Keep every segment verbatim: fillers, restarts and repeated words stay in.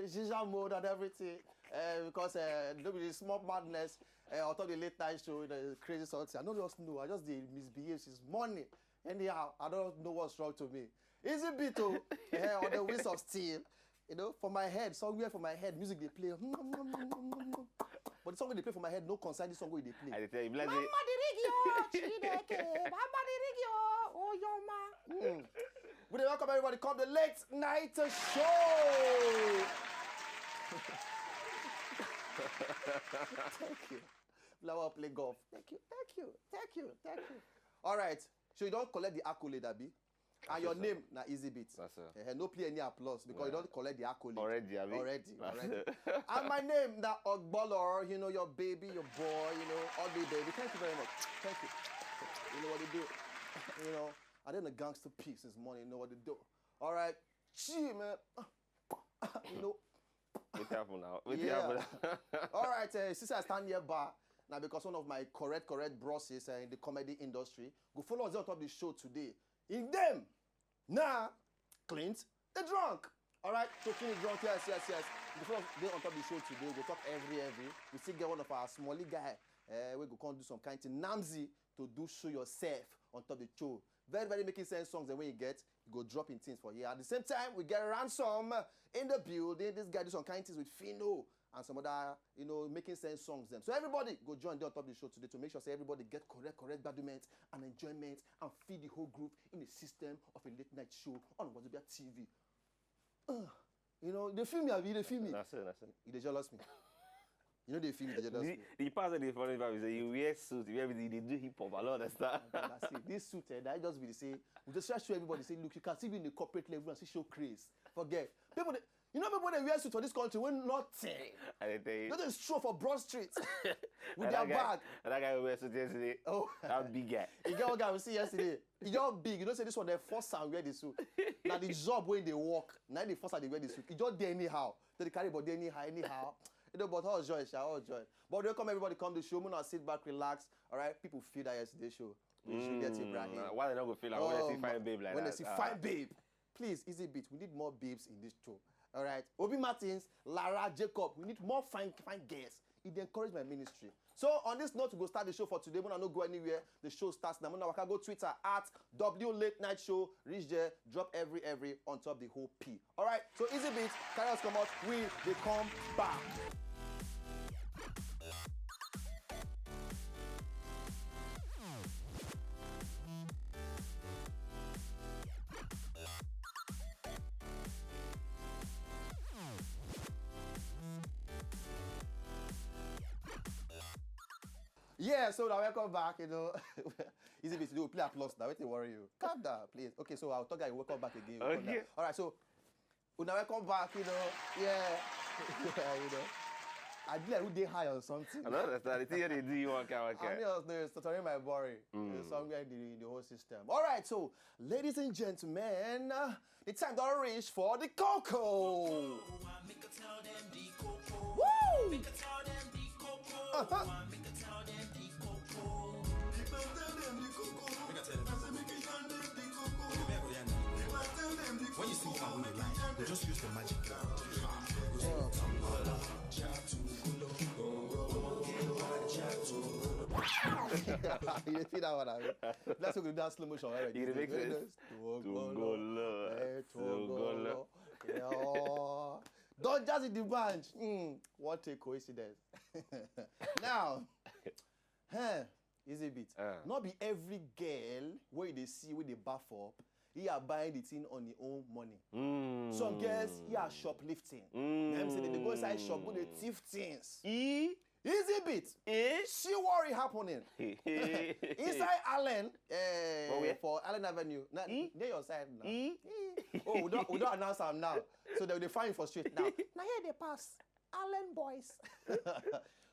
Shisha mode and everything. Uh, because uh, no be the small madness uh, on top the late night show, the crazy something. I don't just know. I just dey misbehave since morning. Anyhow, I don't know what's wrong to me. Easy beat o, eh, on the wheels of steel. You know, for my head, somewhere for my head, music dey play. But the song wey dey play for my head no concern the song wey dey play. I dey tell you, be like say Mama Dirigio, Chineke, Mama Dirigio, Oyoma. Mm. We dey welcome everybody come the late night show. Thank you. Flower play golf. Thank you, thank you, thank you, thank you. All right. So you don collect the accolade, abi? And your name na Easy Beat. That's it. Eh, no play any applause because you don collect the accolade. Already, abi? Already, already. And my name na Ogbolo, you know, your baby, your boy, you know, ugly baby. Thank you very much. Thank you. You know what to do. You know, I did a gangster piece this morning. You know what to do. All right. Gee, man. You know. Wetin happen now? Wetin happen now? All right, uh, since I stand here bar, now because one of my correct, correct bosses uh, in the comedy industry, go follow us on top of the show today. In them, now, Clint the drunk. All right, so Clint the drunk, yes, yes, yes. Before they on top of the show today, we talk every, every. We still get one of our smally guy. Uh, we go come do some kind thing. Namzi to do show yourself on top of the show. Very, very making sense songs the way you get. You go dropping things for here. At the same time, we get Ransom in the building. This guy do some kind things with Fino and some other, you know, making sense songs them. So everybody go join the on top of the show today to make sure say everybody get correct, correct baduments and enjoyment and feed the whole group in a system of a late night show on Wazobia T V. Uh, you know, they feel me, abi, they feel me. That's it, that's it. You dey jealous me. You know they feel me, they jealous me. The, the part that they funny about is that you wear suit, you wear everything, they do hip hop, I don't understand. That's it. This suit, eh, that just be the same. We just try to show everybody, say, look, you can see me in the corporate level and see show craze. Forget. People, they, you know, people they wear suit for this country when nothing. I dey tell you. You know they show for Broad Street with their bag. And that guy wear suit yesterday. Oh, that big guy. You get one guy we see yesterday. He just big. You know, say this one they force and wear the suit. Now the job when they work, now they force and they wear the suit. He just dey anyhow. They carry body anyhow, anyhow. You know, but all joy, sha, all joy. But welcome everybody, come the show. Muna sit back, relax. All right, people feel that yesterday show. With Juliet Ibrahim. Why they not go feel like when they see fine babe like that? When they see fine babe, please, Easy Beat. We need more babes in this show. All right, Obi Martins, Lara Jacob. We need more fine, fine girls. It dey encourage my ministry. So on this note, we go start the show for today. Muna no go anywhere. The show starts now. Muna waka go Twitter at W Late Night Show. Reach there, drop every, every on top the whole P. All right, so Easy Beat, carry us come out. We dey come back. Yeah, so now welcome back, you know. Easy Beat, you play applause now. Wetin worry you? Calm down, please. Okay, so I'll talk, I welcome back again. Okay. All right, so una welcome back, you know. Yeah. Yeah, you know. I be like who dey high or something. I don't understand. The thing they do you one kind, one kind. I mean, I was there, stuttering my body. Mm. Somewhere in the, in the whole system. All right, so, ladies and gentlemen, uh, the time don reach for the coco. Woo! Uh-huh. When you see someone you like, you just use the magic. You see that one, I mean. That's what we do that slow motion already. You make sense. Togolo. Eh, Togolo. Yeah. Don't just in the bunch. Mm, what a coincidence. Now, huh, Easy Beat. Uh. Not be every girl where they see, where they buff up, he are buying the thing on his own money. Mm. Some girls, he are shoplifting. Mm. Them say they go inside shop, go they thief things. E? Easy Beat. E? See what is happening. Inside Allen, eh, for Allen Avenue. Now, e? They your side now. E? E? Oh, we don't, we don't announce them now. So they, they find for street now. Now here they pass. Allen boys.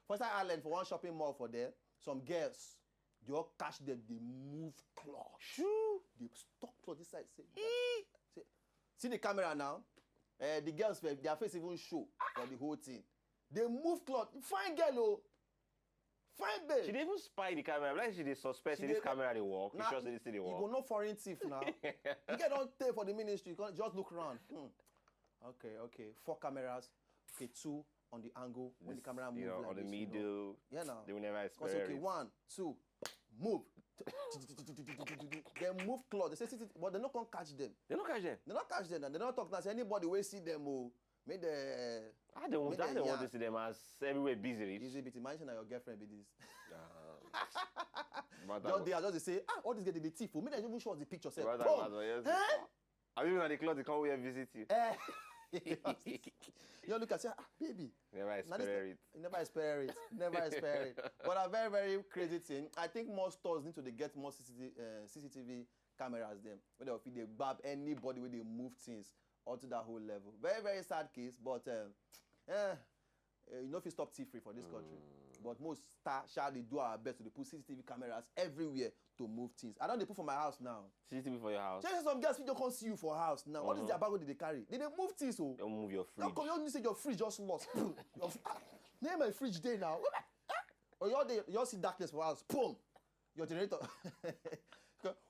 For inside Allen, for one shopping mall for there, some girls, they all catch them, they move cloth. Shoo. They stock cloth this side. Say, say, see the camera now. Eh, the girls, their face even show for the whole thing. They move cloth. Fine girl, oh. Fine babe. She dey even spy the camera. Like she dey suspect say this camera dey work. She sure say this thing dey work. You go no foreign thief now. You get don tey for the ministry. You just look around. Hmm. Okay, okay. Four cameras. Okay, two on the angle when the This, camera you move know, like on the this, you know. middle. Yeah, now. They will never Because, experience. Okay, one, two, move. Then move cloth. They say, "See, see," but they no come catch them. They don't catch them. They no catch them. They no talk now. Say anybody wey see them, oh, make the I don't want. Make I the don't want yarn. To see them as everywhere busy reach. Easy beat. Imagine na your girlfriend be this. But Just they are just dey say, "Ah, all these girls dey thief. Oh, make dem even show us the picture." Sef. But Boom. That was, yes. Eh? I mean, when they close, they come here visit you. Eh. You look and say, "Ah, baby." Never Na this experience thing- it. Never experience it. Never experience it. But a very, very crazy thing. I think more stores need to dey get more C C T V, uh, C C T V cameras. Them where they fit dey gbab anybody wey dey move things onto that whole level. Very, very sad case, but um, eh, eh, you no fit stop thievery for this country. But most star shall dey do our best to dey put C C T V cameras everywhere to move things. I don dey put for my house now. C C T V for your house. Just some girls fit just come see you for house now. What is their bag wey they dey carry? They dey move things, oh. Don't move your fridge. Don't come, you say your fridge just lost. Your fr- ah, name my fridge dey now. Or you dey, you see darkness for house. Boom. Your generator.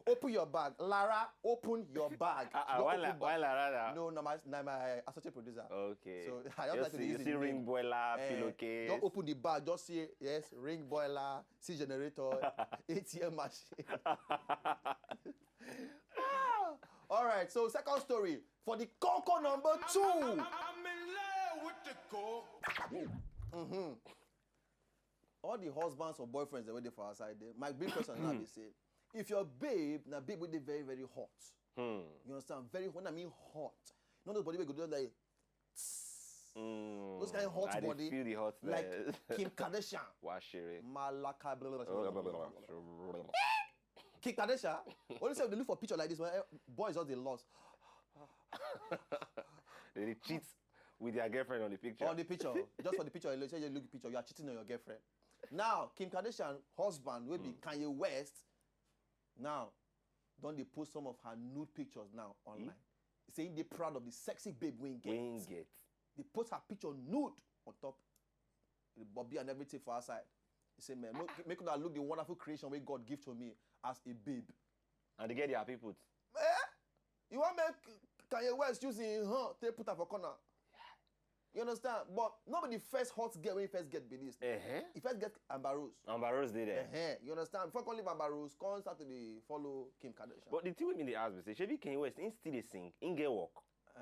Open your bag, Lara. Open your bag. Ah, ah, Don't why open La- bag. why Lara now? No, no, my, na my associate producer. Okay. So I You just like to see, you use see the ring name. boiler, Eh, pillowcase. Don't open the bag. Just see, yes, ring boiler, see generator, A T M machine. Ah! All right. So second story for the Coco number two. I'm in love with the Coco. All the husbands or boyfriends that were there for outside there, my big question now is say, if your babe, now babe with the very, very hot, you understand? Very, when I mean hot, you know the body we go do like those kind of hot I dey body, feel the hot like there. Kim Kardashian, Washiri. Malaka, blah, blah, blah, blah, blah. Kim Kardashian. Only say they look for picture like this when eh, boys just they lost They dey cheat with their girlfriend on the picture. On the picture, just for the picture, you say you look picture, you are cheating on your girlfriend. Now, Kim Kardashian husband will be Kanye West. Now, don't they post some of her nude pictures now online? Saying they proud of the sexy babe wing Wing get. it. They post her picture nude on top. The Bobby and everything for outside. He say, "Man, make, make una look the wonderful creation wey God give to me as a babe." And they get their people. Eh? You want make Kanye West using huh? They put her for corner. You understand? But not be the first hot girl when he first get be this. Uh-huh. He first get Amber Rose. Amber Rose did there. Uh-huh. You understand? Before come leave Amber Rose, come start to dey follow Kim Kardashian. But the thing with me they ask me say, Shebi Kanye West, he still dey sing, he get work. Uh,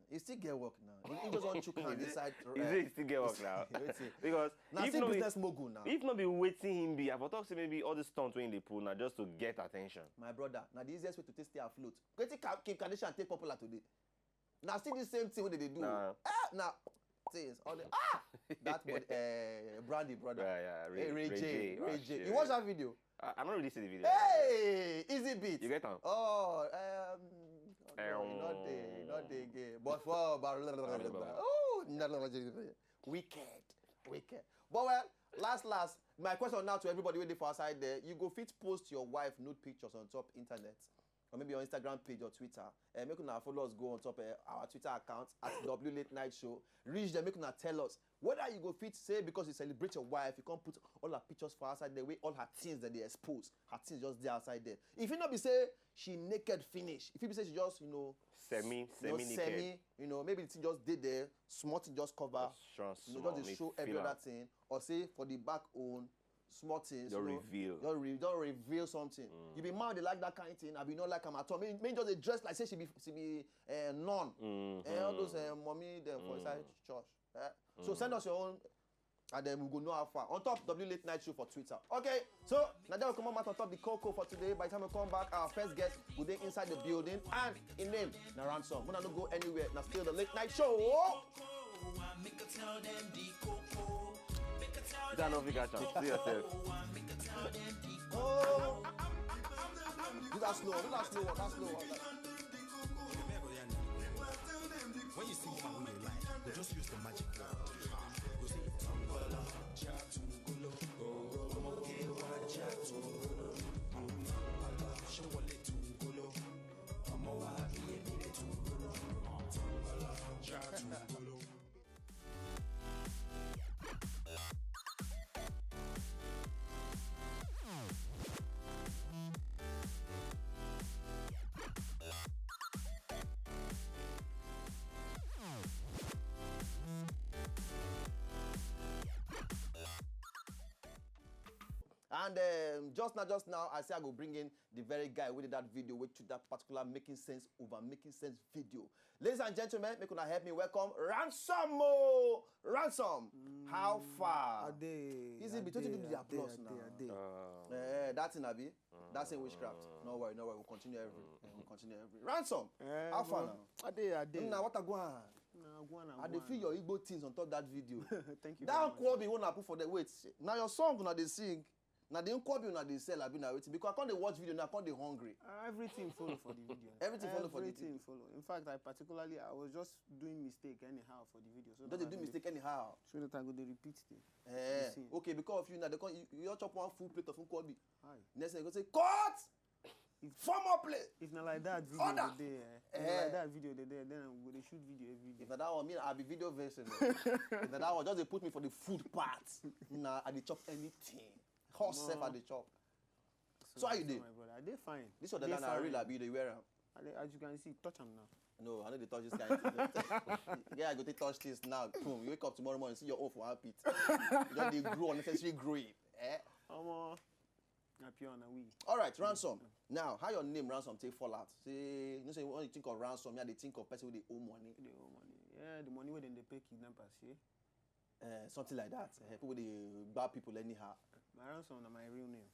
he still get work now. He, he just want to come inside. Is it still get work now? Wetin? Because Now if see not be- business mogul now. If not be waiting him be, I for talk say maybe all the stunts wey they pull now just to get attention. My brother, now the easiest way to take stay afloat. Wetin Ka- Kim Kardashian take popular today? Now still the same thing wey they dey do. Nah. Ah, now things all the ah that body, uh, Brandy brother. Yeah, yeah, Ray- Hey, Ray, Ray J, J, Ray oh, J. shit. You watch that video? I, I don't really see the video. Hey, easy beat. You get am? Oh, um, no, you not there, you not there again. But for oh, no, no, no, no. Wicked, wicked. But well, last last, my question now to everybody waiting for outside there: you go fit post your wife nude pictures on top internet, or maybe your Instagram page or Twitter. And make una follow us go on top uh, our Twitter account at W Late Night Show. Reach them, make una tell us whether you go fit say because you celebrate your wife, you can't put all her pictures for outside there, where all her things that they expose, her things just there outside there. If you not be say she naked finish, if you be say she just you know Semi, you know, semi naked. semi, you know maybe the thing just did there, small thing just cover, Just you know, small, just dey me show every feel other am. Thing, or say for the back own small things. Don't you know, reveal. Don't, re- don't reveal something. You be mad they like that kind of thing. I be not like I'm at all. Me, me just dey dress like say she be she be uh, none. Eh, all those uh, mommy them for inside church. Eh? So send us your own. And then we go know how far. On top, W Late Night Show for Twitter. Okay, so now that we come out on top the Coco for today. By the time we come back, our first guest will be inside the building and in name na Ransom. When I don't go anywhere, now still the Late Night Show. Make her tell them the Coco. Make her tell That no figure chance. See yourself. Oh, make her tell them the Oh, do that slow, do that slow one, that slow one. When you see woman who you like, go just use the magic word. Go say, Tungolo, Chatungolo, Omokewa, Chatungolo, Tungolo, Showale, Tungolo, Omowa, Iye, Mile, Tungolo, Tungolo, Chatungolo. And um, just now, just now, I say I go bring in the very guy with that video, which shoot that particular making sense over making sense video. Ladies and gentlemen, make una help me welcome Ransom Mo. Ransom, how far? Ade, Easy, be twenty Ade, do the Ade, applause Ade, now. Ade. Eh, that's in Abi. That's in witchcraft. No worry, no worry. We'll continue every. We'll continue every. Ransom, Eh, how far bro. now? Ade, Ade. Now what I go on? Nah, go on, I go dey on. feel your Igbo things on top that video. Thank you That very much. Nkwobi one I put for the wait. Now your song una dey sing. Now the Nkwobi una dey sell abi na wetin? Because I come dey watch video now, I come dey hungry. Uh, everything follow for the video. Everything follow for the Everything follow. In fact, I particularly I was just doing mistake anyhow for the video. So Don't that dey I do go mistake anyhow. So that I go dey repeat the. Eh, same. Okay, because of you now, they come, you, you all chop one full plate of Nkwobi. Hi. Next thing you go say, cut! If, Form up plate! if na like that video Order! dey there, if Eh. na like that video dey there, then I go dey shoot video every day. If na that one, me, I be video version. If na that one, just dey put me for the food part. Nah, I dey chop anything. Hot self, I dey chop. So how you dey? My brother, I dey fine. This one, Dey that na fine. Real abi you dey wear am? I dey, as you can see, touch am now. No, I no dey touch this kind thing. Yeah, I go take touch this now. Boom, you wake up tomorrow morning, see your own for armpit. You just dey grow unnecessary growing. Eh? Omo, na pure na we. All right, Ransom. Now, how your name Ransom take fall out? Say, you know, say when you think of ransom, yeah, they think of person wey dey owe money. The whole money. Yeah, the money wey dem dey pay kidnappers, yeah. Uh, something like that. Uh, people dey gbab people anyhow. My Ransom na my real name.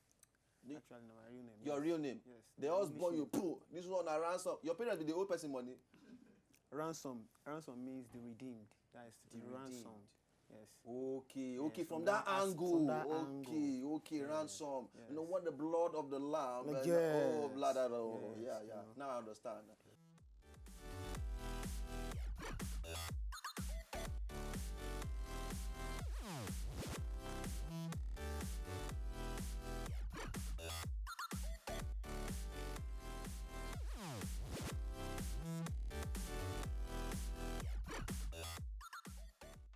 The- Actually, na my real name. Your Yes. real name. Yes. They My always English born you name. Poo. This one na ransom. Your parents be the old person money. Ransom. Ransom means the redeemed. That is the, The redeemed. Ransom. Yes. Okay, okay, Yes, from, from that, that as- angle. from that Okay, angle. Okay, Yes, ransom. You know yes. what, the blood of the lamb. Like, And, yes, oh, blood, oh, yes, yeah, you yeah. know. Now I understand.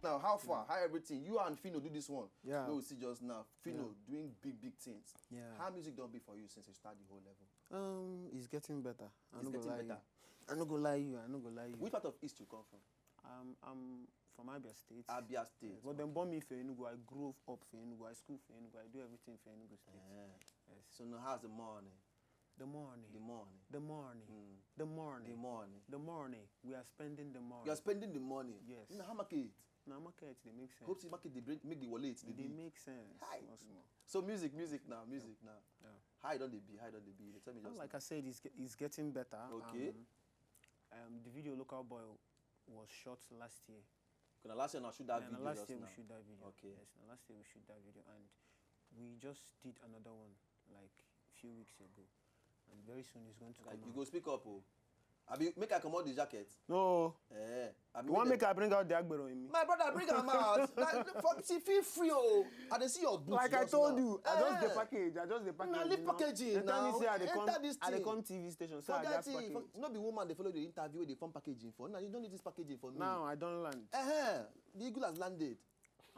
Now, how far? How everything? You and Fino do this one. Yeah. No, we see just now. Fino doing big, big things. Yeah. How music don't be for you since you start the whole level? Um, it's getting better. I It's no go getting lie better. You. I no go lie you. I no go lie you. Which part of East you come from? Um, I'm from Abia State. Abia State. But dem born me for Enugu. I grew up for Enugu. I school for Enugu. I do everything for Enugu State. Yeah. Yes. So now, how's the money? The money. The money. The money. Mm. The money. The money. The money. We are spending the money. You're spending the money. Yes. Now, how much it? Na market dey make sense. Hope see market they bring, make the wallet. They make sense. Hi. Small, small. So music, music now, music now. Yeah. How it don't they be? How it don't they be? They tell me just Like now. I said, it's, ge- it's getting better. Okay. Um, um, the video Local Boy was shot last year. Can I last year now shoot that Yeah, video last just year now? We shoot that video. Okay. Yes, na last year we shoot that video, and we just did another one like a few weeks ago, and very soon it's going to Like, come you out. Go speak up, oh. Abi, make I come out the jacket. No, Eh. Abi, you want make make I bring out the agbero in me? My brother, bring am out. Like, for, see, feel free, oh. I dey see your boots. Like I Just told now. You, I just Eh. the package. I just the package. Now leave You know? Packaging They tell now. Me say I dey Enter come, this I dey thing. Come T V station, so I Forget gas it. package. For, no be woman they follow the interview with the phone packaging for. Now you don't need this packaging for me. Now I don't land. Uh-huh. The eagle has landed.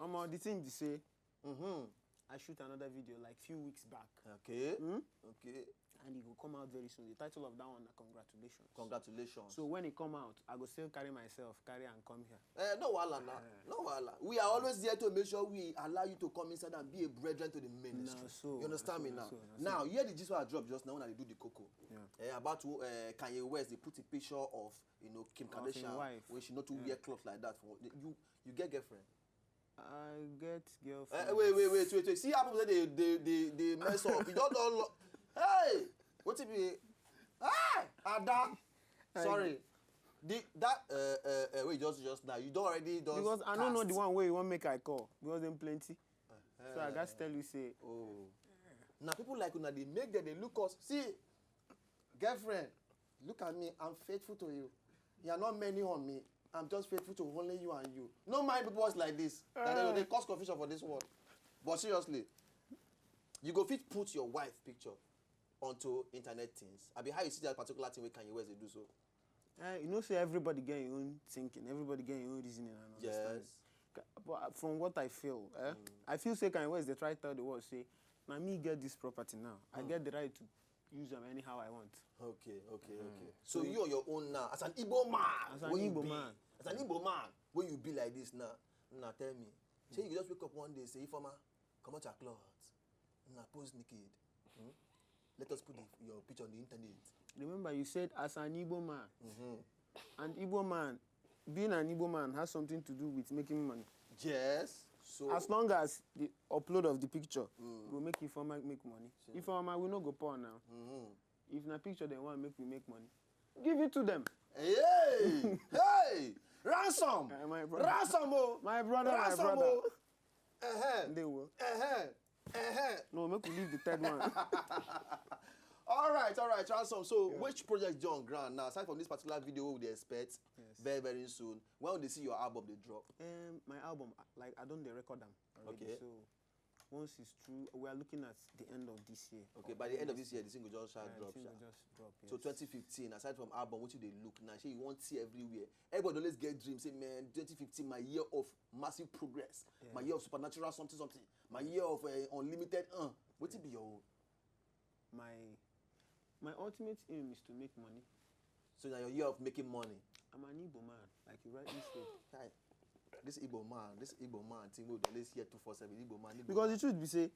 Omo, the thing be say, Mm-hmm. I shoot another video like few weeks back, Okay. Hmm? Okay. And it will come out very soon. The title of that one na Congratulations. Congratulations. So when it come out, I go still carry myself, carry and come here. Eh, no wahala now. Eh. No wahala. We are always there to make sure we allow you to come inside and be a brethren to the ministry. Na so, You understand na me so, now? na so, na so. Now, hear the gist wey I drop just now when I dey do the coco. Yeah. Eh, about uh, Kanye West, they put a picture of, you know, Kim Of him Kardashian, wife. Where she not too Yeah. Wear clothes like that. For you, you get girlfriend. I get girlfriend. Uh, wait, wait, wait, wait, wait. See how people say they they they, they mess up. You don't don't. Lo- hey, what if you? Ah, Ada. Sorry. The, that uh, uh, uh, wait, just just now. You don't already don't. Because I don't know cast. The one way you want make I call because them plenty. So I gats tell you say. Oh. Now people like una they make them they look us. See, girlfriend, look at me. I'm faithful to you. You are not many on me. I'm just faithful to only you and you. No mind people like this. That they, they cause confusion for this world. But seriously, you go fit put your wife picture onto internet things. I be how you see that particular thing with Kanye West they do so. Eh, you know say everybody get your own thinking, everybody get your own reasoning and understanding. Yes. But from what I feel, eh, I feel say Kanye West they try tell the world say, now me get this property now. I get the right to use them anyhow I want. Okay, okay, okay. So you on your own now, as an Igbo man, As an wey you Igbo be, man. As an Igbo man, when you be like this now, now tell me, say you just wake up one day, say, Ifeoma, come out your cloth. Una pose naked. Hmm? Let us put the, your picture on the internet. Remember, you said as an Igbo man, and Igbo man, being an Igbo man has something to do with making money. Yes. So As long as the upload of the picture go make Ifeoma make money. Ifeoma, we no go poor now. If na picture dem want make we make money, give it to them. Hey! Hey! Ransom! Eh, my brother. Ransom, oh! My brother, my Ransom, brother. Oh! Uh-huh. They will. Uh-huh. Uh-huh. No, make we leave the third one. All right, all right, Ransom. So, which project dey on ground now, aside from this particular video we dey expect Yes. very, very soon? When we dey see your album dey drop? Um, my album, like, I don dey record am already. Okay. So once it's through, we are looking at the end of this year. Okay, by the end of this year, the single just shall Yeah, drop. the single Sha. Just drop. Yes. So twenty fifteen, aside from album, what you dey look now? Shey you wan see everywhere. Everybody always get dream. Say, man, twenty fifteen, my year of massive progress, Yeah. my year of supernatural something something, my year of uh, unlimited. Uh, what it be your own? My my ultimate aim is to make money. So now your year of making money. I'm an Igbo man, like you rightly said. Kai, this Igbo man, this Igbo man thing we dey always hear two four seven. Igbo man, Igbo Because man. The truth be say,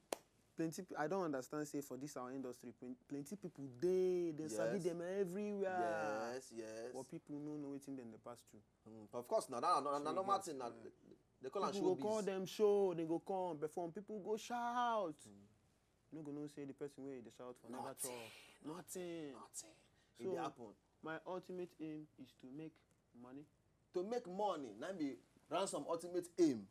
plenty. Pe- I don understand say for this our industry, plen- plenty people dey, they sabi Yes. them everywhere. Yes, yes. But people no know wetin dem dey pass through. Mm, of course, now that na, na So normal yes, thing. Now yeah. They call am People go call showbiz. Them show, they go come perform. People go shout. You no go know say the person wey dey shout for never Nothing. Chop. Nothing. Nothing. So It dey happen. My ultimate aim is to make money. To make money, na be Ransom ultimate aim.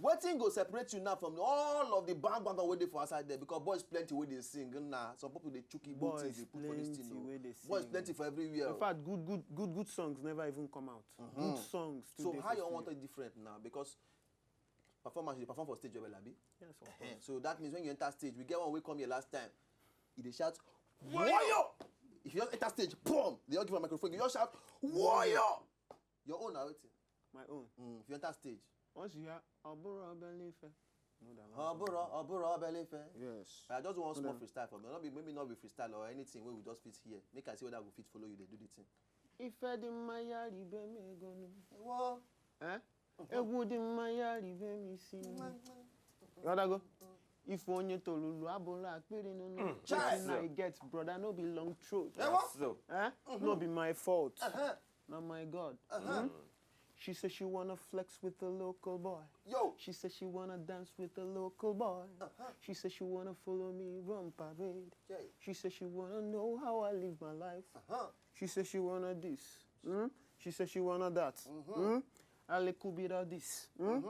Wetin go separate you now from all of the bang bang wey dey for outside there? Because boys plenty wey dey sing na. Some people dey chuki boot Boys dey put for this plenty thing. Wey dey Oh. Boys sing. Plenty for everywhere. In Oh. Fact, good good good good songs never even come out. Good songs. Too So dey how for you wan studio. Take different now? Because performance, you dey perform for stage well, abi? Yes, of Eh, course. so that means when you enter stage, we get one wey come here last time. You dey shout, "Warrior!" If you just enter stage, boom! They don't give a microphone. You just shout, "Warrior!" Your own na wetin? My own. Mm, if you enter stage. Once you hear Oboro Obelife, know that one. Oboro, Oboro Obelife. Yes. I just want small Hold on. Freestyle for me. Not be, maybe not be freestyle or anything wey we just fit here. Make I see whether I go fit follow you dey do the thing. Ife dị mma ya ribe m ego nụ. Ewo. Eh? Egwu dị mma ya ribe m isi nụ. You wanna go? If onye tolulu abụrụ akpịrị nụ nụ. Chai. Wetin I get, brother, no be long throat. Ewo. So, Eh? No be my fault. Uh-huh. Na my God. Uh-huh. She says she wanna flex with the local boy. Yo. She says she wanna dance with the local boy. She says she wanna follow me run parade. Yeah. She says she wanna know how I live my life. Uh-huh. She says she wanna this. Hmm? She says she wanna that. Hmm? Alekubira this. Hmm?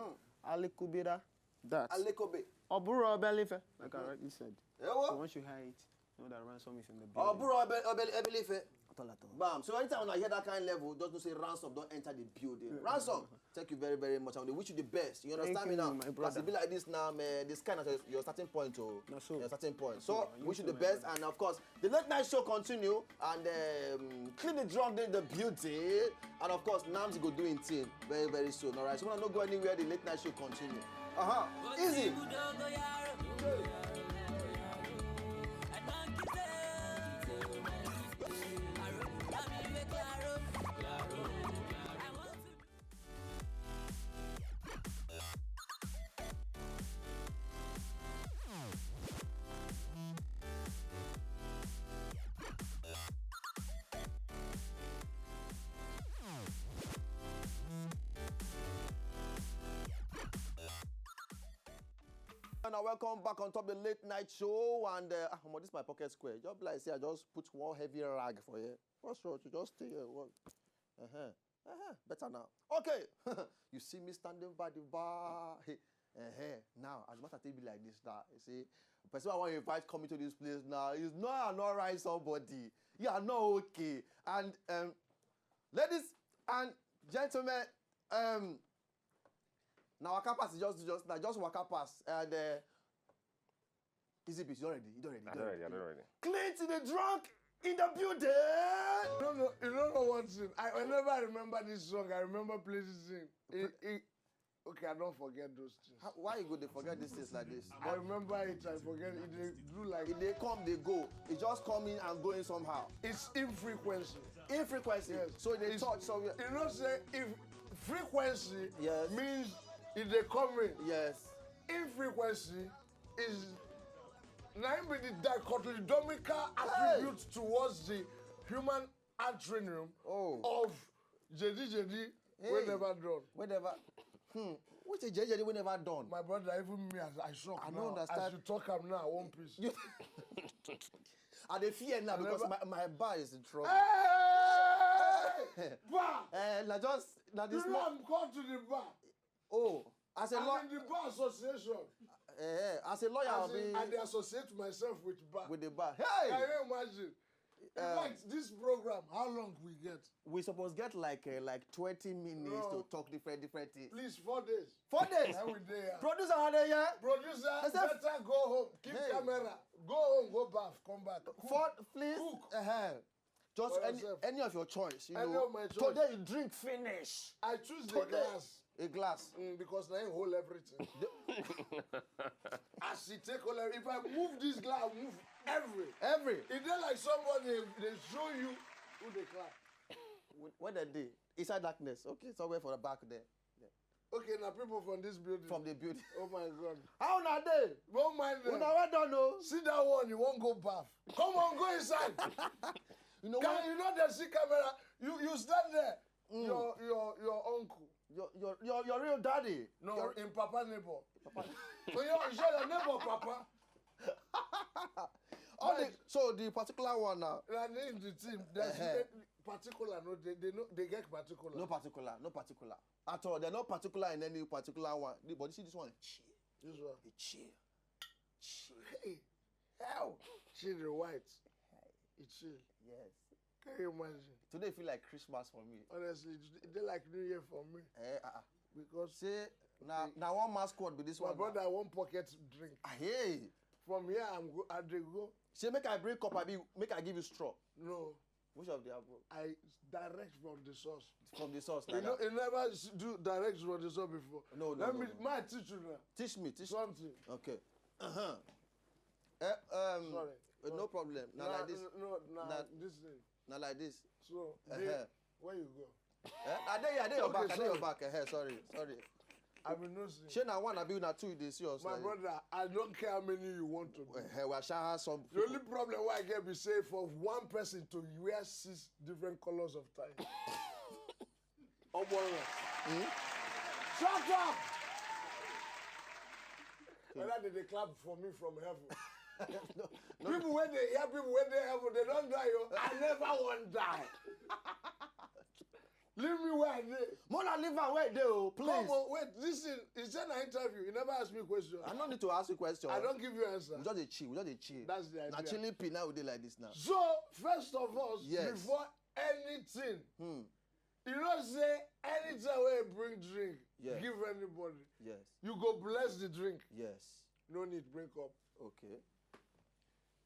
Alekubira that. Alekobe. Oburu Obelife, like I rightly said. So Ewo. Once you hear it, know that Ransom is in the building. Oburu Obel- Obel- Obelife. At all, at all. Bam. So anytime when I hear that kind of level, just to say Ransom don enter the building. Ransom, thank you very, very much. I wish you the best. You understand Thank me you, now? My As brother. e be like this now, man, this kind of your starting point, oh. Na so. Your starting point. So, Yeah, you wish you too, the my best, brother. And of course, the late night show continue, and um, clean the drunk in the building, and of course, Nams go do him thing very, very soon. All right, so wanna not go anywhere. The late night show continue. Uh huh. Easy. And I welcome back on top the late night show. And uh, ah, omo, this my pocket square. Just be like say I just put one heavy rag for here. What's wrong? You just stay here. What? Uh huh. Uh huh. Better now. Okay. You see me standing by the bar. Hey. Uh-huh. Now, as matter take be like this now, you see, person I want to invite coming to this place now is not an alright somebody. You are not okay. And um, ladies and gentlemen, um, now waka pass just just now just waka pass and uh, easy beat, you don ready, you don ready, you I don don't ready, I don't ready. Clean to the drunk in the building. You don't know, you don't know one thing. I whenever I remember this song, I remember places in. It, it, okay, I don't forget those things. How, why you go dey forget these things like this? I remember it, I forget it. They do like E dey come, dey go. E just come in and going somehow. It's infrequency. Infrequency. Yes. So e dey It's- touch somewhere. You know, say if frequency Yes. means it dey come in. Yes. Infrequency is Now him be the dichotomical attribute towards the human adrenum Oh. of Jedi Jedi Hey. wey never done. Whenever. Hmm. Which is J J wey never done. My brother, even me, as I shock I now. Don't understand. As you talk am now, one piece. I dey fear now because Never- my, my bar is in trouble. Hey! Bar! Eh, na just na You this. know Lo- I'm called to the bar. Oh, as a I'm lawyer, in the bar association. eh, as a lawyer, As I in, I be dey associate myself with bar. With the bar. Can Hey, you imagine? In fact, this program, how long we get? We suppose get like uh, like twenty minutes No. To talk different different things. Please, four days. Four days. Now we there. Producer, are they here? Producer, Except- better go home. Keep Hey. Camera. Go home, go bath, come back. Cook. Four, please. Cook. Uh-huh. Just For any, yourself. Any of your choice. You Any know, of my choice. Today you drink finish. I choose the Today- glass. A glass. Mm, because na him hold everything. As he take all, if I move this glass, I move every. Every. E dey like somebody dey show you who dey clap. Where the day? Inside darkness. Okay, somewhere for the back there. Yeah. Okay, na people from this building. From the building. Oh my God. How una dey? Don't mind them. Una well done o. See that one, you wan go baff. Come on, go inside. You know Can, what? You know they see camera. You you stand there. Your your your uncle. Your your your your real daddy. No, Your, in papa neighbor. So your, so your neighbor papa. all the, so the particular one now. And in the team, there's Uh-huh. particular. No, they they no they get particular. No particular, no particular at all. They're not particular in any particular one. But you see this one, chill, This one. chill, chill. Hey, Hell, she the white. hey, It's chill. Yes. Can you imagine? Today feel like Christmas for me. Honestly, they like New Year for me Eh, uh, because say now now one mass squad be this my one. Brother, I want pocket drink. Ah, hey, From here, I'm go. I dey go. Say make I bring cup, I be make I give you straw. No, Which of the above? I direct from the source. From the source. You Like know, that. You never s- do direct from the source before. No, no, Let no, me no. My teacher now. Teach me, teach. Something. Okay. Uh huh. Eh, um, Sorry. eh, no problem. Now like this. No, no, Now, this thing. now like this. So, Uh-huh. they, where you go? Eh? I dey, I dey your Okay, back. I dey your sorry. Back. Eh, sorry, sorry. I will not see. Shey na one abi una two you dey see us. My Like, brother, I don't care how many you want to do. Eh, we shall have some. The only problem why I get be say for one person to wear six different colors of tie. Ogbonge. Shut up! Whether they, they clap for me from heaven. People when they hear people when they heaven, they don't die. Oh. I never want die. Leave me where I dey. Mona, leave am where e dey o, please. Come on, wait. Listen, it's an interview. You never ask me question. I no need to ask you question. I don't give you answer. We just dey chill. We just dey chill. That's the Na idea. Chilling P now we dey like this now. So first of all, Yes. Before anything, Hmm. You know say anytime wey you bring drink, Yeah. Give anybody. Yes. You go bless the drink. Yes. No need bring up. Okay.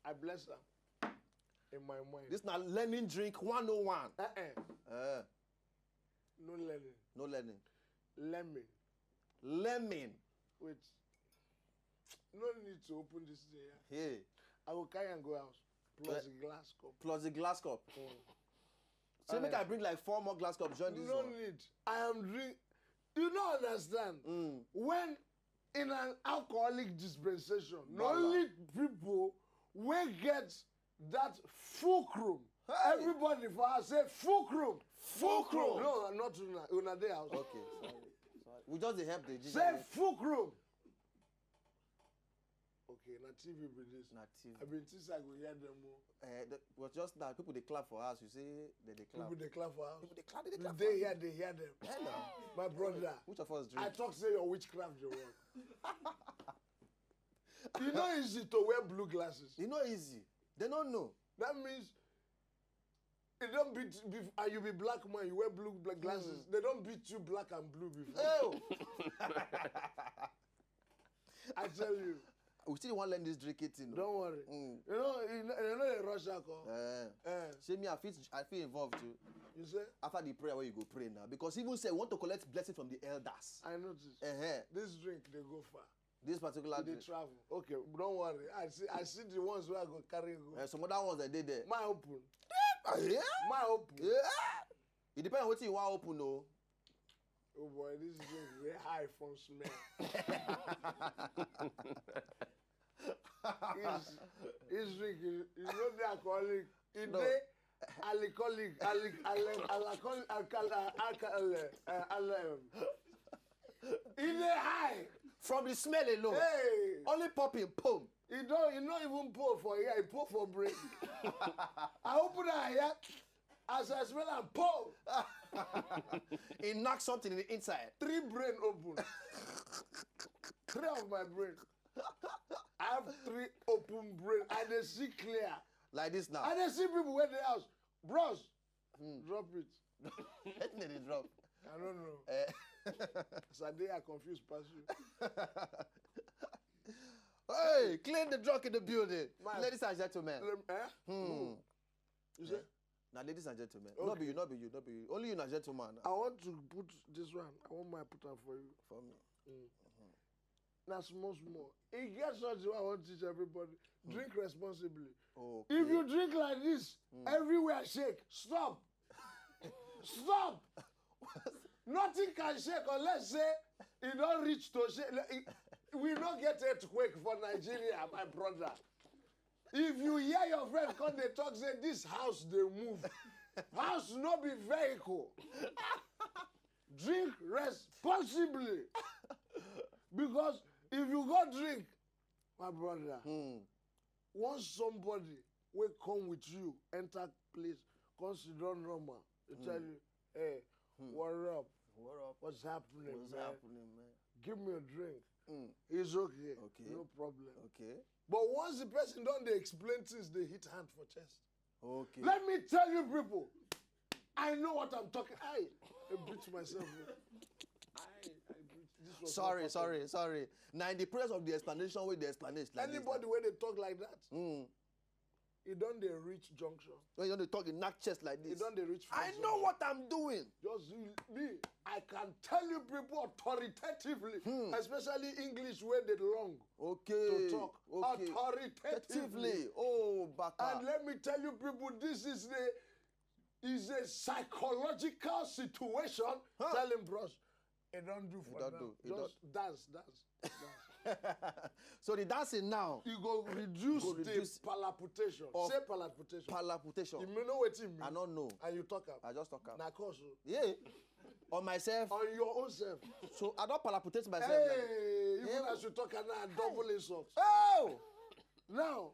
I bless am in my mind. This na learning drink one oh one. Eh-eh. Eh, No learning. No learning. Learning. Learning. Wait. No need to open this thing. Yeah. Hey. I will carry and go house. Plus Eh. The glass cup. Plus the glass cup. Say make I bring like four more glass cups join this No one. Need. I am drink. You don't understand. Mm. When in an alcoholic dispensation, not Bala. Only people will get that fulcrum. Hey! Everybody for us say fulcrum. Fulcrum. No, not una. Una dey house. Okay, sorry. Sorry. We just dey help the G G. Say fulcrum. Okay, na T V be this. Na T V. I been think say I go hear them more. Eh, the, but just now, people dey clap for us. You say they dey clap. People dey clap for house. People dey clap. They dey clap. They for hear, us. They hear them. Hello. My brother, Which of us I drink? Talk say your witchcraft dey work. E no easy to wear blue glasses. E no easy. They don't know. That means it don't beat bef- and you be black man, you wear blue black glasses. They don't beat you black and blue before. Oh. I tell you. We still want learn this drinking thing. No. Don't worry. Mm. You know, you know, you know the rush alcohol. Eh. Eh, Say me, I fit, I feel involved too. You say? After the prayer where you go pray now, because even say we want to collect blessing from the elders. I notice. Uh-huh. This drink they go far. This particular They drink. Travel. Okay, don't worry. I see. I see the ones where I go carry go. Eh, some other ones that did there. My open. Yeah. My open. Yeah. It depends on what you want open though. Oh boy, this drink they high from smell. His, his drink is, is not the alcoholic. It No. dey alcoholic, alcoholic, alcoholic, alcoholic, alcoholic. It dey high. From the smell alone, Hey, only popping, boom. He don't, he not even pour for here. He pour for brain. I open her here. As I smell am, pour. He knock something in the inside. Three brain open. Three of my brain. I have three open brain. I dey see clear. Like this now. I dey see people wey dey house. Bros, drop it. Let me dey drop. I don't know. Eh. As I dey, I confuse pass you. Hey, clean the drunk in the building. Man. Ladies and gentlemen. Lem- eh? Hmm. You say? Now, ladies and gentlemen, not be Okay. you, not be you, not be you. Only you na gentleman. I want to put this one. I want my put am for you. For me. Now, small, small. E get something wey I want to teach everybody. Drink responsibly. Okay. If you drink like this, everywhere shake. Stop. Stop. Nothing can shake unless say e don reach to shake. Like, e- we no get earthquake for Nigeria, my brother. If you hear your friend come dey talk say this house dey move, house no be vehicle. Drink responsibly. Because if you go drink, my brother, once somebody wey come with you enter place, come sit down normal, they tell you, "Hey, what up? What up? What's happening, What's man? happening, man? Give me a drink." It's okay. Okay. No problem. Okay. But once the person don dey explain things, they hit hand for chest. Okay. Let me tell you, people, I know what I'm talking. I, I beat myself. I, I beat. This was Sorry, not sorry, sorry. Now, in the presence of the explanation, with the explanation, like this, Anybody wey dey talk like that, e don dey reach junction. When you dey talk in knock chest like E this, don dey reach I junction. know what I'm doing. Just you- me, I can tell you people authoritatively, especially English wey dey long Okay. to talk. Okay. Authoritatively. Effectively. Oh, Baka. And let me tell you people, this is the is a psychological situation. Tell him, bros, e don do for don't now. do. E Just dance, dance, dance. So the dancing now, You go reduce Go the reduce palpitation. of Say palpitation. palpitation. You may know what you mean. I don't know. And you talk am. I just talk am. Na cause o. Yeah. On myself. On your own self. So I don't palpitate myself. Hey, like, even hey. As you talk am now, double insult. Oh! Now,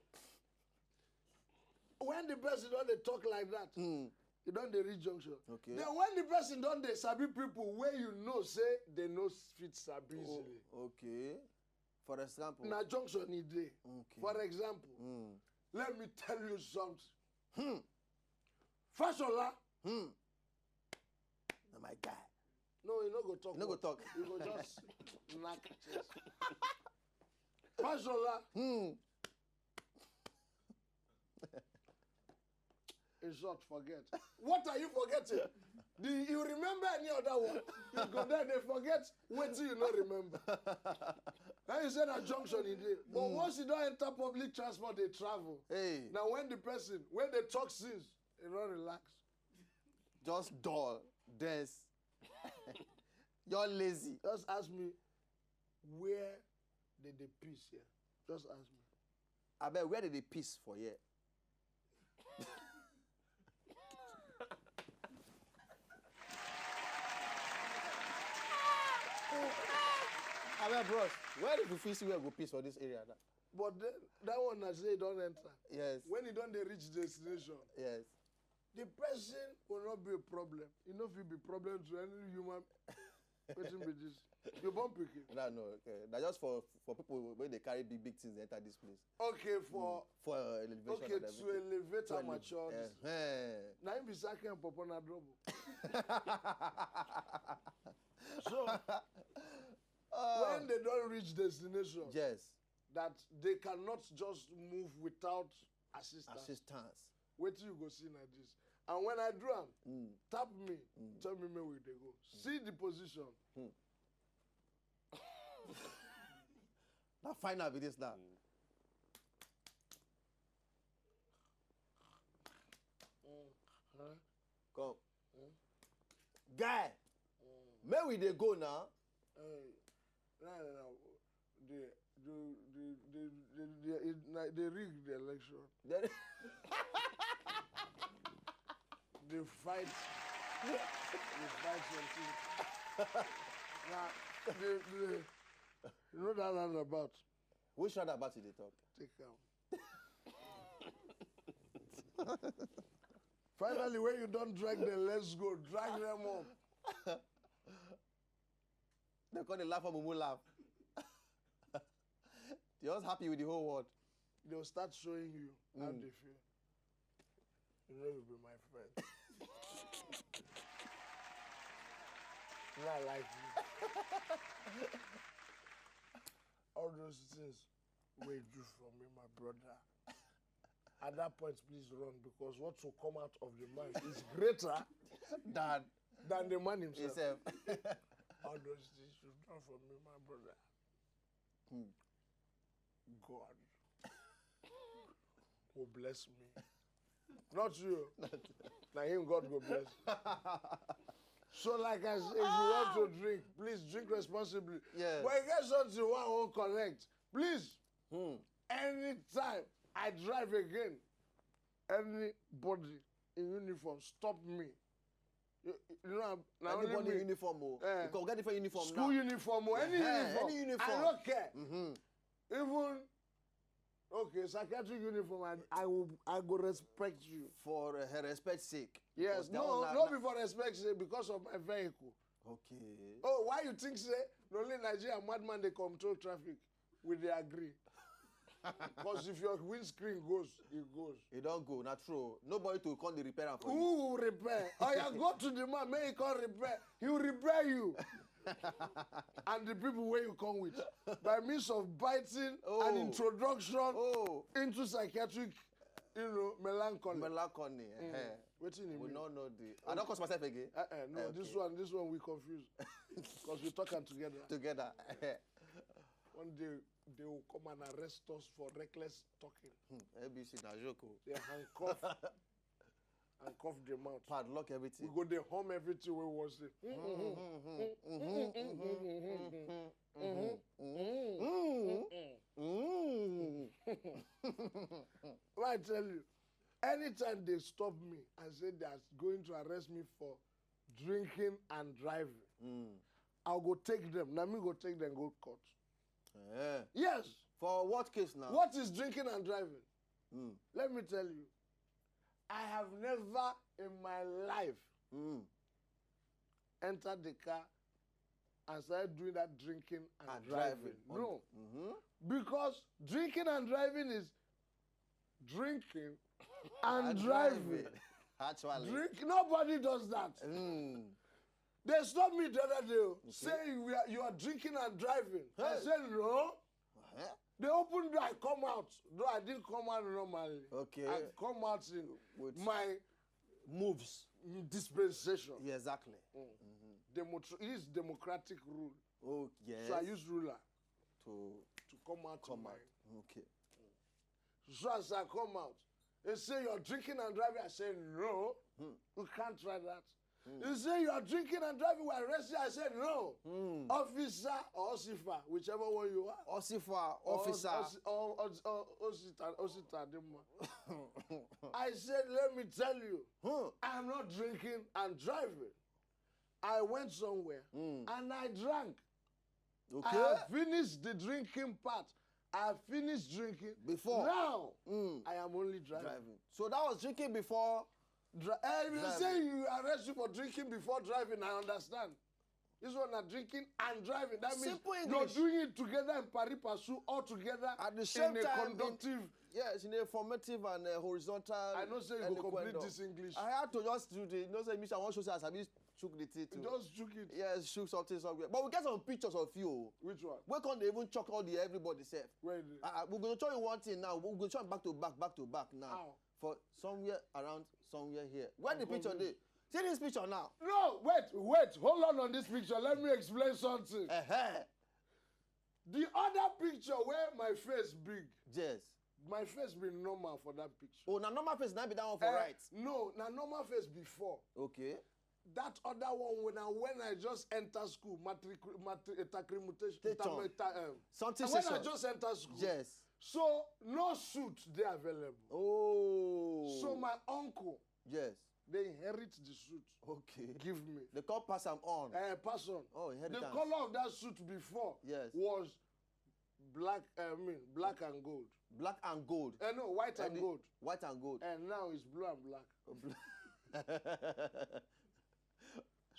when the person don dey talk like that, e don dey reach junction. Okay. Then when the person don dey sabi people wey you know say they no fit sabi easily. Okay. For example. Na junction e dey. Okay. For example, let me tell you something. Fashola. Na my guy. No, you no go talk. You no go what? Talk. You go just knock chest. Fashola. Insult, forget. What are you forgetting? Do you remember any other one? You go there, they forget wetin you no remember. Now you say na junction e dey. But once you don enter public transport, dey travel. Hey. Now when the person, when they talk since, you don relax. Just dull, dense. You're lazy. Just ask me where they dey piss here. Just ask me. Abeg, where they dey piss for here? Abeg, bros, where if you fit see where go piss for this area now? But the, that one I say don enter. Yes. When you don dey reach destination, Yes. The person will not be a problem. E no fit be problem to any human. Wetin be this? You born pikin. No, no, okay. Na just for, for people wey dey carry big, big things enter this place. Okay, for For elevation okay, and to everything. Elevate To our elevate. Mature. Eh, eh. Now him be sacking and papa na trouble. So when they don reach destination, Yes. that they cannot just move without assistance. Assistance. Wetin you go see na this. And when I do am, tap me, tell me make we dey go. See the position. Na final be this now. Come. Guy, make we dey go now. Hey, no, no, no. The, the, the, the, They, they, it, na- they rig the election. They fight. They fight something. Now, they, they, you know that roundabout. Which roundabout you dey talk? Take am. Finally, when you don't drag them, let's go. Drag them up. They call the laugh for mumu laugh. They just happy with the whole world. They'll start showing you how they feel. You know you be my friend. You know I like you. All those things wey you do for me, my brother. At that point, please run, because what will come out of the man is greater Dad than the man himself. himself. All those things you done for me, my brother. God will bless me. Not you. Na him God go bless. So, like I say, if you want to drink, please drink responsibly. Yes. But if there's something you want to collect, please. Anytime I drive again, anybody in uniform stop me. You, you know, na only Anybody me. Uniform o. Eh. Because we get different uniform School now. Uniform or any Eh, uniform. any uniform. I don't care. Even okay, psychiatric uniform, and I will I go respect you. For uh, her respect sake. Yes, Because that no, one na- not na- before respect say because of my vehicle. Okay. Oh, why you think say na only Nigeria madman dey control traffic? We dey agree. Because if your windscreen goes, it goes. E don go, na true. Nobody to come dey repair am for you. Who will repair? Oh, you go to the man, make he come repair. He will repair you. And the people where you come with by means of biting Oh. an introduction Oh, into psychiatric, you know, melancholy. melancholy. Eh. Wetin e We mean? No know the. I don't cause myself again. Uh-uh, no, Eh, this okay. One, this one we confuse because we talk am together. Together. One day they will come and arrest us for reckless talking. A B C na joke o. They handcuff, handcuff the mouth. Padlock We everything. Go dey hum everything we was say. Mm. Well, I tell you, anytime they stop me and say they are going to arrest me for drinking and driving, I'll go take them. Na me go take them go court. Eh. Yes. For what case now? What is drinking and driving? Let me tell you, I have never in my life Mm. entered the car and started doing that drinking and, And driving. driving. No. Because drinking and driving is drinking and, And driving. driving. Actually. Drink, nobody does that. Mm. They stopped me the other day. Oh, say you are, you are drinking and driving. I Hey. Said no. Eh? They opened door, I come out. No, I didn't come out normally. Okay. I come out in With- my Moves. dispensation. Yeah, exactly. Democr- it is democratic rule. Oh yes. So I use ruler To to come out. Come in my- out. Okay. So as I come out, they say you're drinking and driving. I say no, you can't try that. They say you're drinking and driving while arresting. I said no, officer or osifa, whichever one you are. Osifa Or- officer. Osi- or- or- or- Osita, Osita, the man. I said, let me tell you, Hmm. I'm not drinking and driving. I went somewhere and I drank. Okay. I have finished the drinking part. I have finished drinking. Before. Now, I am only driving. Driving. So that was drinking before. Dri- eh, if you Driving. Say you arrest you for drinking before driving, I understand. This one are drinking and driving. That means Simple you're English. Doing it together in pari passu, all together At the same in a time, conductive. Yes, in a formative and a horizontal. I know say you go complete eloquent this English. I had to just do the. You know, say, Mister, I want to say, I sabi shook the thing too. Just shook it. Yes, shook something somewhere. But we get some pictures of you. Which one? We can't even choke all the everybody self. Where is it? Uh, we're going to show you one thing now. We're going to show you back to back, back to back now. How? For somewhere around, somewhere here. Where the I'll go picture with dey? See this picture now. No, wait, wait, hold on on this picture. Let me explain something. Uh-huh. The other picture where my face big, Yes. My face been normal for that picture. Oh, na normal face na be that one for Eh, right. No, na normal face before. Okay. That other one when I when I just enter school, matric matric eh, tacrimutation. Take tam- on. eh, ta- um, Something and when I session. Just enter school. Yes. So no suit dey available. Oh. So my uncle, Yes. they inherit the suit, Okay. give me. They call pass am on. Uh, pass on. Oh, The inheritance. Color of that suit before Yes. was black. I mean, black and gold. Black and gold. Uh, no, white and Any- gold. White and gold. And now it's blue and black.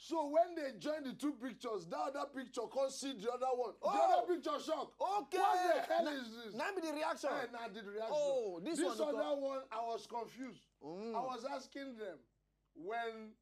So when they join the two pictures, that other picture can't see the other one. The Oh! Other picture shock. Okay. What the hell Na- is this? Now be the reaction. And I did reaction. Oh, this this one other because- one, I was confused. Mm. I was asking them when.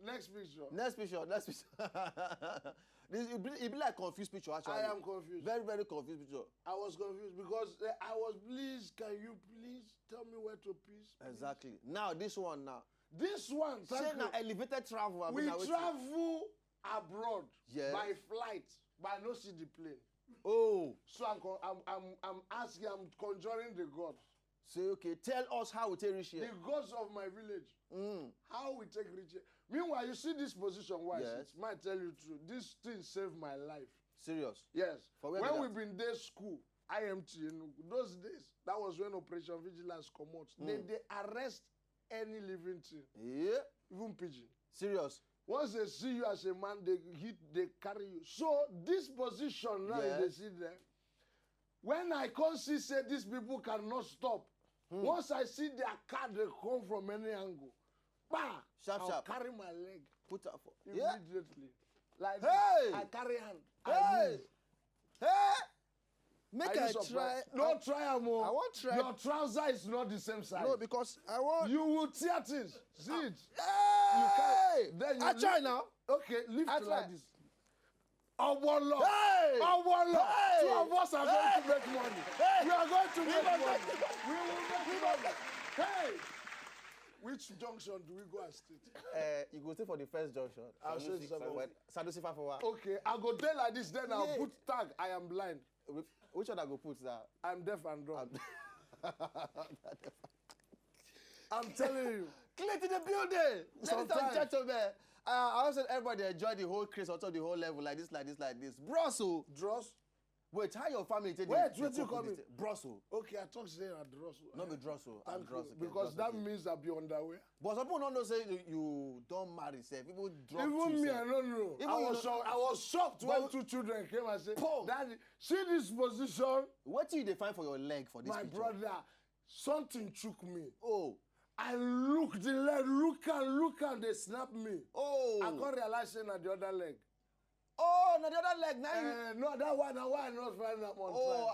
Next picture. Next picture. Next picture. This it be, it be like confused picture actually. I am confused. Very very confused picture. I was confused because uh, I was, "Please, can you please tell me where to piss?" Please?" Exactly. Now this one now. This one, thank Say na you. Elevated travel. I mean, We na wetin- travel abroad Yes. by flight, but I no see the plane. Oh. So I'm con- I'm I'm I'm asking, I'm conjuring the gods, Say okay. Tell us how we take reach the here. Gods of my village. Mm. How we take reach here? Meanwhile, you see this position. Why? Yes. Might tell you true. This thing saved my life. Serious. Yes. For where When be we that? Been there school, I M T in Enugu, those days, that was when Operation Vigilance come out. They Mm. They arrest any living thing, Yeah. Even pigeon. Serious. Once they see you as a man, they hit, they carry you. So this position now, Yes. They see there. When I come see say these people cannot stop. Once I see their car, they come from any angle. Bah! Sharp, I'll sharp. Carry my leg Put up for. Yeah. Immediately. Like Hey! This, I carry hand. I Hey. move. Hey. Make Are you I surprised? Try. No, try am o. I wan try. Your trouser is not the same size. No, because I want. You will tear things. See it. Hey! Then you I try lift- now. Okay, lift I like try. This. Awolo. Hey! Awolo. Hey! Two of us are going to Hey! Make money. Hey! We are going to We Make are money. going to- We will make money. Hey! Which junction do we go and state? Uh, you go stay for the first junction. I'll say Sanusi Fafowa. Sanusi Fafowa. Okay, I go there like this, then I'll Yeah. Put tag, "I am blind. Which, which one I go put that? I'm deaf and dumb." I'm, I'm telling you. Clean to the building. Ladies and Sometimes. Gentlemen, uh, I also everybody enjoy the whole craze, also the whole level, like this, like this, like this. Bros, oh. Dross. Wait, how your family take Wait, dey wait, you cope call with me this thing? Bros, oh. Okay, I talk say na Dross. No be Dross, oh. I'm Thank Dross you, again. because Dross that again. Means I be underwear. But some people don't know say you, you don't marry sef. People drop Even you me, sef. I don't know. Even I you was don't- shocked. I was shocked But- when two children came and said, Paul. "Daddy, see this position." Wetin you dey find for your leg for this My picture? Brother, something shook me. Oh. I look the leg, look and look and they snap me. Oh. I can't realize say na the other leg. Oh, na the other leg na. Uh, no, that one, that one, I not find that one. Oh.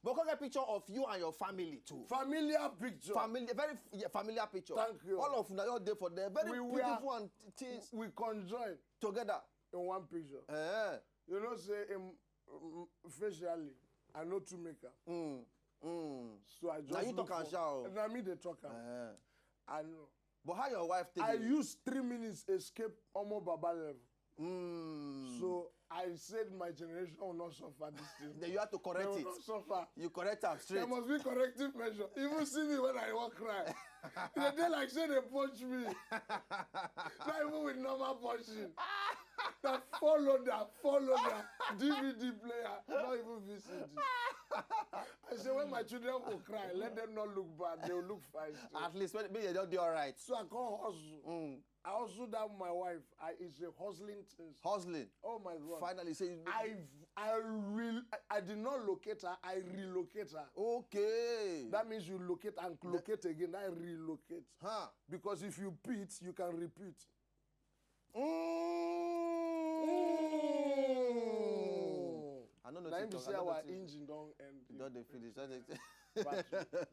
But come get picture of you and your family too. Familiar picture. Family, very f- yeah, familiar picture. Thank you. All of una all dey for there. Very We were- beautiful and things We conjoin together. In one picture. Eh. You know, say um, um, facially, I know to make am. Mm. Mm. So I just Na you look talk am for- sha o. Na me dey talk am. Eh. I know. But how your wife take I it? Use three minutes escape Omo Baba level. Mm. So I said my generation will not suffer this thing. Then you have to They correct will it. Not suffer. You correct am There straight. Must be corrective measure. Even see me when I walk cry. They dey like say they punch me. Not even with normal punching. That follow that, follow that. D V D player, not even V C D. I say when my children will cry, let them not look bad. They will look fine. Still. At least when maybe they don't do all right. So I can't hustle. Mm. I hustle that my wife. I is a hustling thing. Hustling. Oh my God. Finally, say you. I I re I did not locate her. I relocate her. Okay. That means you locate and locate again. That relocate. Huh. Because if you beat, you can repeat. Mm. I don't know. Now if him be you say talk- I our don't know if engine don't end. you don dey finish. Don dey- Battery,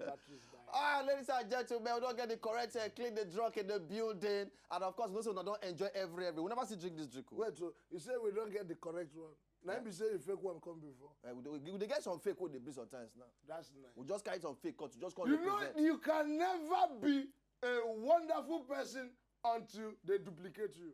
batteries die. Ah, ladies and gentlemen, we don get the correct uh, clean the drunk in the building, and of course, we also don enjoy every every. We never see drink this drink. Oh. Wait, so you say we don't get the correct one? Now him be say a fake one come before. Uh, we, dey, we dey get some fake wey dey be sometimes now. That's nice. We just carry some fake cut. We just call You it know, present. You can never be a wonderful person until they duplicate you.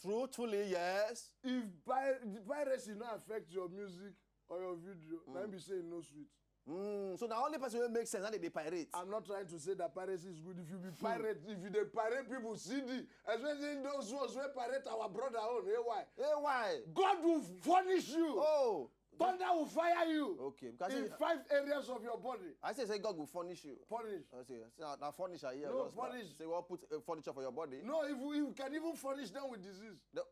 Truthfully, yes. If pir- the piracy not affect your music or your video, Mm. Let me say no sweet. Mm, so the only person wey make sense na dey dey pirate. I'm not trying to say that piracy is good. If you be pirate, if you dey pirate people C D, especially those ones wey pirate our brother own, A Y, Hey, why? God will punish you. Oh, Thunder will fire you Okay, because in you- five areas of your body. I say say God will furnish you. Punish. I say, say na, na furnish I hear. No, Just na- punish. Say we all put uh, furniture for your body. No, if you, you can even furnish them with disease. No.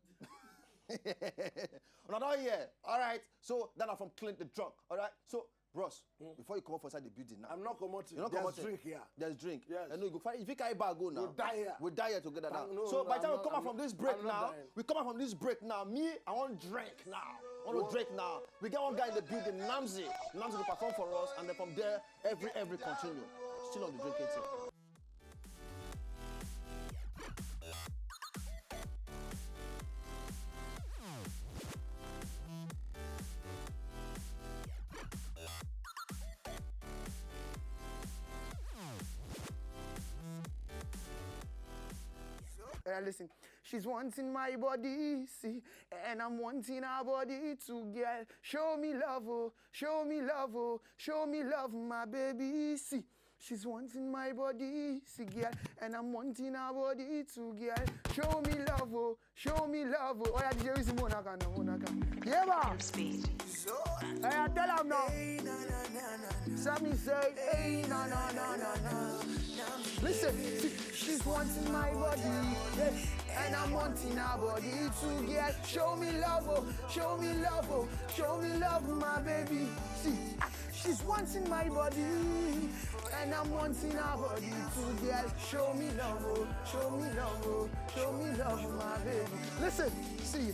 Una don hear. All right. So that na from Clint the drunk. All right. So Bros, before you come up for inside the building now, I'm not commoting. You don't There's commote. Drink here. There's drink. Yes. And you go find if you carry bag go now. We die here. We die here together now. Thank- no, so no, by the time I'm we not- come out I'm from not- this break I'm not now, dying. We come out from this break now. Me, I want drink now. I want to drink now. We get one guy in the building, Namzi. Namzi will perform for us, and then from there, every every continue. Still on the drinking thing. Hey, listen. She's wanting my body, see, and I'm wanting her body too, girl. Show me love, oh, show me love, oh, show me love, my baby, see. She's wanting my body, see, girl, and I'm wanting her body too, girl. Show me love, oh, show me love, oh. Oh yeah, D J Wizzy, Monaka, no, Monaka. Yeah, man. Speed. Hey, I tell him now. Sammy say, hey, no, no, no, no, no. Listen, see, she's wanting my body, yeah, and I'm wanting her body too, yeah. Show me love, oh, show me love, oh, show me love, my baby. See, she's wanting my body, and I'm wanting her body too, yeah. Show me love, oh, show me love, oh, show me love, my baby. Listen, see,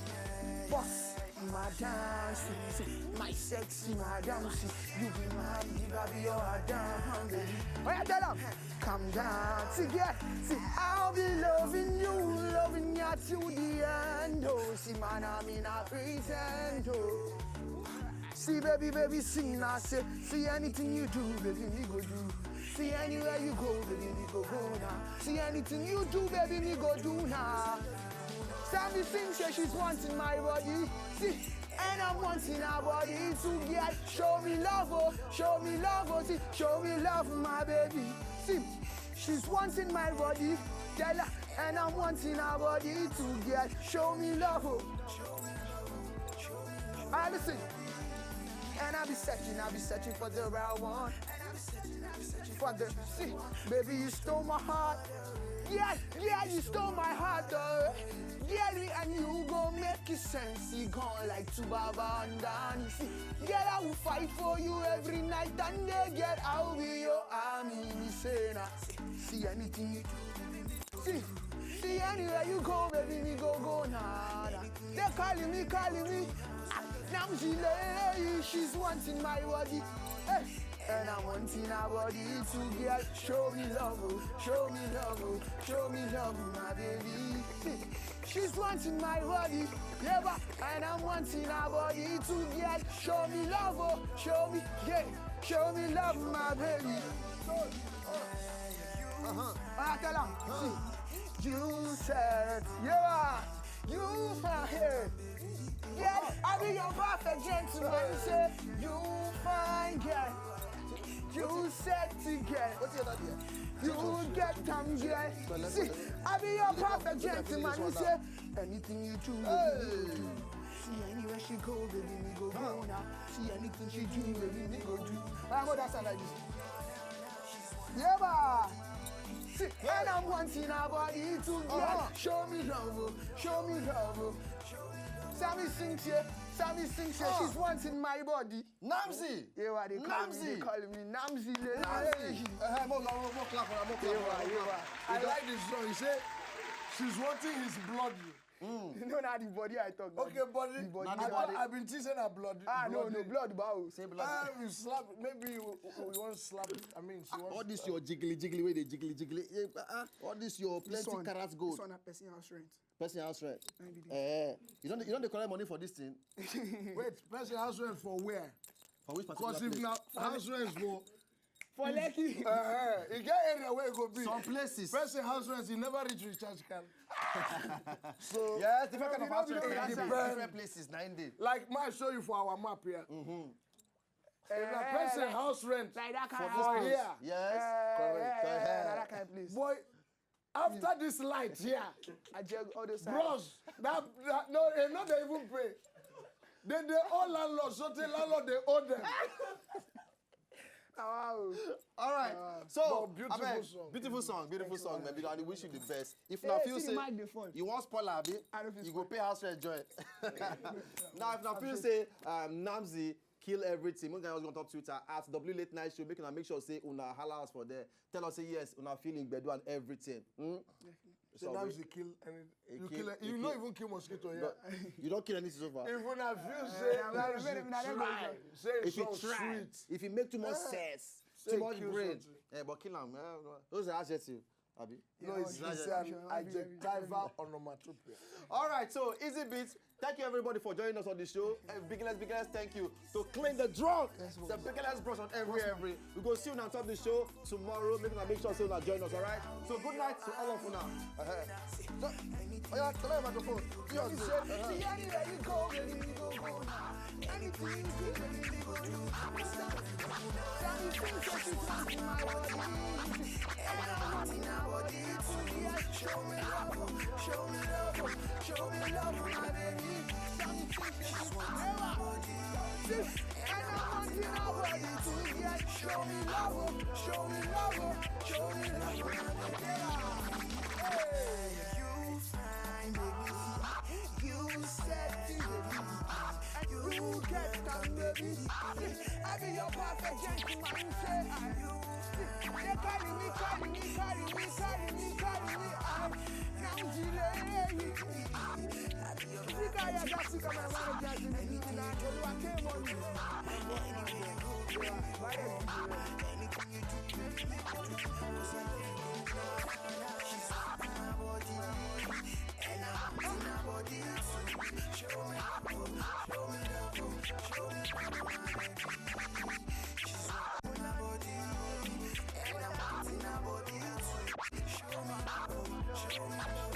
boss. Madam, see, see, my sexy madam, see, you be my diva, be your madam, baby. Oh yeah, tell him. Calm down, see, yeah, see, I'll be loving you, loving you till the end. Oh, see, man, I'm in a pretend. Oh, see, baby, baby, see, now say, see anything you do, baby, me go do. See anywhere you go, baby, me go go now. See anything you do, baby, me go do now. Sammy sing say she's wanting my body. See, and I'm wanting her body to get. Show me love, oh, show me love, oh, see, show me love, my baby. See, she's wanting my body, tell her, and I'm wanting her body to get. Show me love, oh. I listen, and I be searching, I be searching for the right one. For the see, baby, you stole my heart. Yeah, yeah, you stole my heart, though. Yeah, me and you go make it sense. You gone like two baba and Danny. See, girl, I will fight for you every night and day. Girl, I will be your army. Me say now, see anything you do. See, see anywhere you go, baby, me go go nah, nah. They calling me, calling me. Now she lay, she's wanting my body. Hey. And I'm wanting her body to get. Show me love, oh, show me love, oh, show me love, my baby. She's wanting my body, yeah, but and I'm wanting her body to get. Show me love, oh, show me, yeah, show me love, my baby. Uh-huh. I tell her, see, you said, yeah, you are here. Yes, I be your perfect gentleman. Say you fine girl, you sexy girl, you get them girl. See, I be your perfect gentleman. You say anything you do, baby, me go do. See anywhere she go, baby, me go go now. See anything she do, baby, me go do. I go that sound like this. Yeah, ba. See, and I'm wanting her body to get. Show me love, oh, show me love, oh. Sammy sings here, Sammy sings here. She's wanting my body. Namzi. Yeah, what they call me? They Namzi. Call me Namzi. Le- Namzi. Uh, more, more, more clap for her, more clap Yeah, for her, yeah, more yeah. clap. I like this song. He say she's wanting his blood. You know now the body I talk about. Okay, body. The body. Na the I- body. I've been teasing her blood. Ah, no, blood. No, blood, bow. Say blood. Ah, you slap. Maybe you, you want to slap it. I mean, she wants. All this your jiggly jiggly way they jiggly jiggly. Eh, uh, uh, all this your plenty This one, carats This gold. One, a person house rent. Person house rent. Na be this. Eh, you don't you don't dey collect money for this thing. Wait, person house rent for where? For which particular Because if place? na house rent for For Lekki. Uh, you get area where you go be. Some places. Person house rent, you never reach recharge card. So Yes, different kind of No, house no, rent. no, It Different, depends. Different places. Nine day. Like my show you for our map here. Eh, If na person like- house rent Like that for kind of house. here, Yes. Eh, Correct. eh, eh, Correct. na that kind of place. Boy, after this light here, I check all those sides. bros, that, that no, eh, no, they even pay. Dem dey owe landlord, so the landlord dey owe them. Wow. All right. Uh, So, but beautiful abeg, song. Beautiful song, beautiful song, man. Because I wish you the best. If na Hey, feel see the mic say dey fall. You wan spoil am, abi? I no fit You go pay house rent join. Now, if na feel say um, Namzi kill everything, make una just go on top Twitter at W Late Night Show. Make una make sure say una holla us for there. Tell us say yes, una feeling gbedu and everything. Hmm? Say Namzi kill any. You kill- kill. he You no kill- even kill mosquito No, here. You don kill anything so far? If una feel say Yeah, very, very, Namzi very, try, say If you song try, sweet. if you make too much Eh, sense, say too much kill brain. Something. Eh, but kill am. Eh, those are assets you. Abi? No, it's Yeah, it's yeah, an yeah, yeah. adjectival onomatopoeia. All right, so Easy Beats, thank you everybody for joining us on the show. A biggest, biggest thank you to Clean the Drunk, Yes, the biggest bros on every every. We go see you on top of the show tomorrow. Make una make sure say una join us, all right? So good night to all of una. Uh-huh. So, oh yeah, clear microphone. Yes, uh-huh. Show me love, oh, show me love, oh, show me love, oh, my baby. Something she want my body. And I want nobody to get. Show me love, oh, show me love, oh, show me love, oh, my baby. Hey, you fine, baby. You sexy, baby. And you get down, baby. I be your perfect gentleman. You say I. They carry me, carry me, carry me, carry me, carry me. I now delay. Sika ya ga sika, my one of jazz in the evening. I tell you, I came on you. Anything you do, baby, you do. She's my body, and I'm in my body too. Show me love, show me love, show me love, my baby. She's my body, and I'm in my body too. Show me love, show me love.